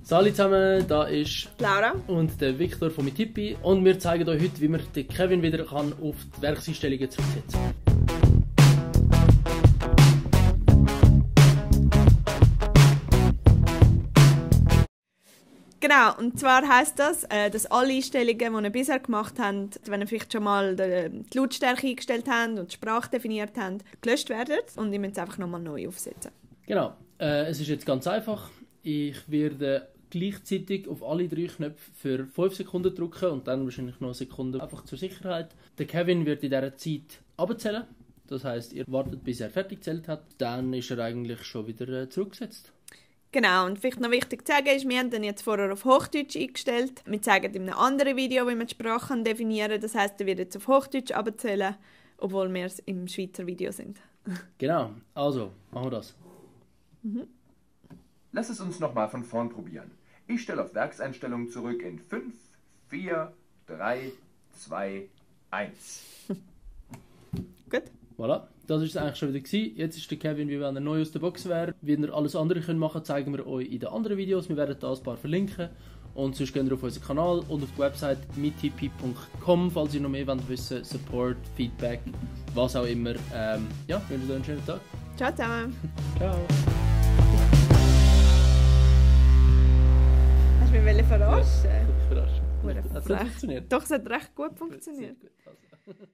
Salut zusammen, da ist Laura und der Victor von Mitipi und wir zeigen euch heute, wie man den Kevin wieder auf die Werkseinstellungen zurücksetzen kann. Genau, und zwar heisst das, dass alle Einstellungen, die ihr bisher gemacht habt, wenn ihr vielleicht schon mal die Lautstärke eingestellt habt und die Sprache definiert habt, gelöscht werden und ihr müsst es einfach nochmal neu aufsetzen. Genau, es ist jetzt ganz einfach. Ich werde gleichzeitig auf alle 3 Knöpfe für 5 Sekunden drücken und dann wahrscheinlich noch eine Sekunde einfach zur Sicherheit. Der Kevin wird in dieser Zeit abzählen. Das heisst, ihr wartet, bis er fertig gezählt hat. Dann ist er eigentlich schon wieder zurückgesetzt. Genau, und vielleicht noch wichtig zu sagen ist, wir haben den jetzt vorher auf Hochdeutsch eingestellt. Wir zeigen in einem anderen Video, wie man die Sprache definieren kann. Das heisst, er wird jetzt auf Hochdeutsch abzählen, obwohl wir im Schweizer Video sind. Genau, also machen wir das. Lass es uns nochmal von vorn probieren. Ich stelle auf Werkseinstellungen zurück in 5, 4, 3, 2, 1. Gut. Voilà, das war es eigentlich schon wieder gewesen. Jetzt ist der Kevin, wie wenn er neu aus der Box wäre. Wie ihr alles andere machen könnt, zeigen wir euch in den anderen Videos. Wir werden da ein paar verlinken. Und sonst geht ihr auf unseren Kanal und auf die Website mitipi.com, falls ihr noch mehr wissen wollt, Support, Feedback, was auch immer. Ja, wünsche euch einen schönen Tag. Ciao zusammen. Ciao. Hast du mich verarschen? Überraschend. Hure Hat es frech. funktioniert? Doch, es hat recht gut funktioniert. Sehr gut. Also.